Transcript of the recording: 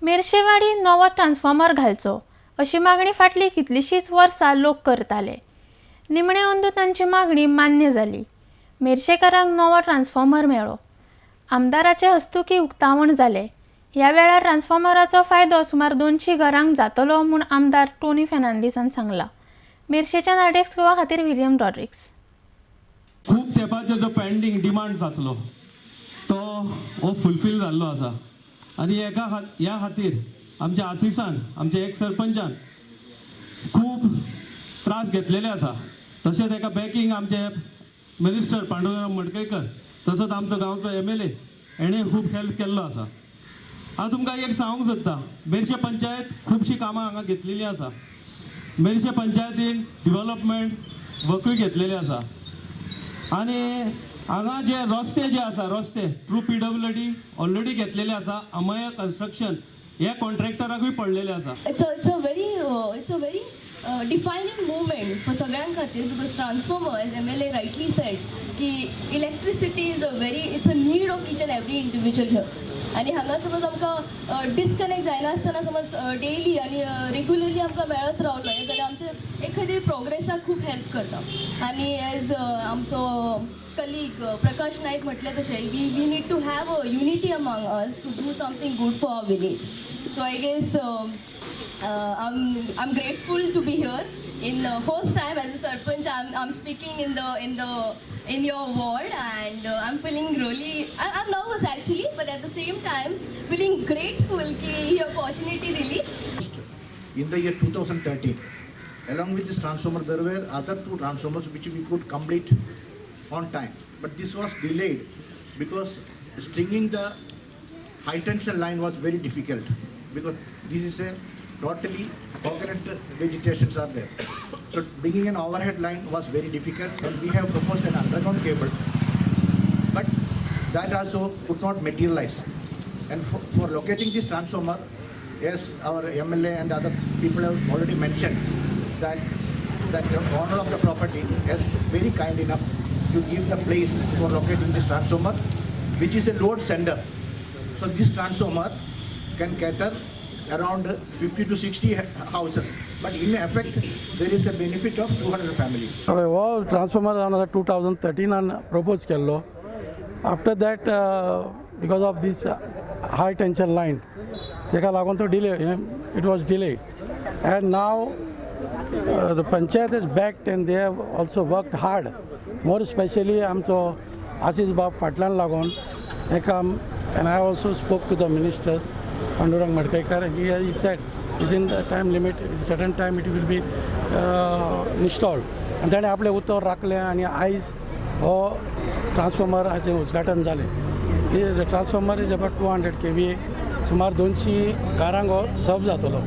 मेरशेवाडी नवो ट्रान्सफॉर्मर घालचो अशी मागणी फाटली कितलीशींच वर्सां लोक करताले. निमणे अंदू तांची मागणी मान्य जाली. मेरशेकारांक नवो ट्रान्सफॉर्मर मेळ्ळो. आमदाराचे हस्तुकी उक्तावण जालें. ह्या वेळार ट्रान्सफॉर्मराचो फायदो सुमार 200 घरांक जातलो म्हूण आमदार टोनी फेर्नांडीसान सांगलां. मेरशेच्यान आरडीएक्स गोवा खातीर विलियम रॉड्रिक्स. खूब तेंपाचो जो पेंडींग डिमांड्स आसलो तो हो फुलफील जाल्लो आसा आनी एका ह्या खातीर आमच्या आसिसान, आमच्या एक सरपंचान खूब त्रास घेतलेले आसा. तशेंच एका बॅकींग आमचे मिनिस्टर पांडुरंग मडकयकर तसोच आमचो गांवचो MLA हेणें खूब हेल्प केल्लो आसा. हांव तुमकां एक सांगूंक सोदता, मेरशे पंचायत खुबशीं कामां हांगा घेतलेलीं आसा. मेरशे पंचायतीन डिवलपमेंट वर्कूय घेतलेलें आसा आनी हांगा जे रस्ते जे आसा, रस्ते थ्रू PWD already घेतलेले आसा. अमय कन्स्ट्रक्शन हे कॉन्ट्रॅक्टराकूय पडलेले आसा. It's a very defining moment for सगळ्यां खातीर because transformer, as MLA rightly said की electricity is a very it's a need of each and every individual here. आनी हांगा समज आमकां डिस्कनेक्ट जायनासतना समज डेली आनी रेगुलरली आमकां मेळत रावलो हें जाल्यार आमचे एक खंय तरी प्रोग्रेसाक खूब हेल्प करता. आनी एज आमचो कलीग प्रकाश नायक म्हटलें तशें, we need to have a unity among us to do something good for our village. So I guess I'm grateful to be here. In the first time as a sarpanch, I'm speaking in your ward, and I'm feeling really I'm nervous actually, but at the same time feeling grateful की ही opportunity दिली. In the year 2013. Along with this transformer, there were other two transformers which we could complete on time. But this was delayed because stringing the high tension line was very difficult because this is a totally coconut vegetations are there. So bringing an overhead line was very difficult, and we have proposed an underground cable, but that also could not materialize. And for locating this transformer, yes, our MLA and other people have already mentioned that the owner of the property is very kind enough to give the place for locating this transformer, which is a load center. So this transformer can cater around 50 to 60 houses, but in effect there is a benefit of 200 families. हय, हो transformer जावन आसा 2013 propose केल्लो. After that, because of this high tension line, तेका लागून तो delay, it was delayed, and now the panchayat is backed and they have also worked hard, more specially आमचो आसीस बाब फाटल्यान लागून हें काम. And I also spoke to the minister Pandurang Madkaikar, and he said within the time limit, certain time, it will be installed. आनी ताणें आपलें उतर राखलें आनी आयज हो ट्रान्सफॉर्मराचें उद्घाटन जालें. The transformer is about 200 kVA. सुमार 200 घरांक हो सर्व जातलो.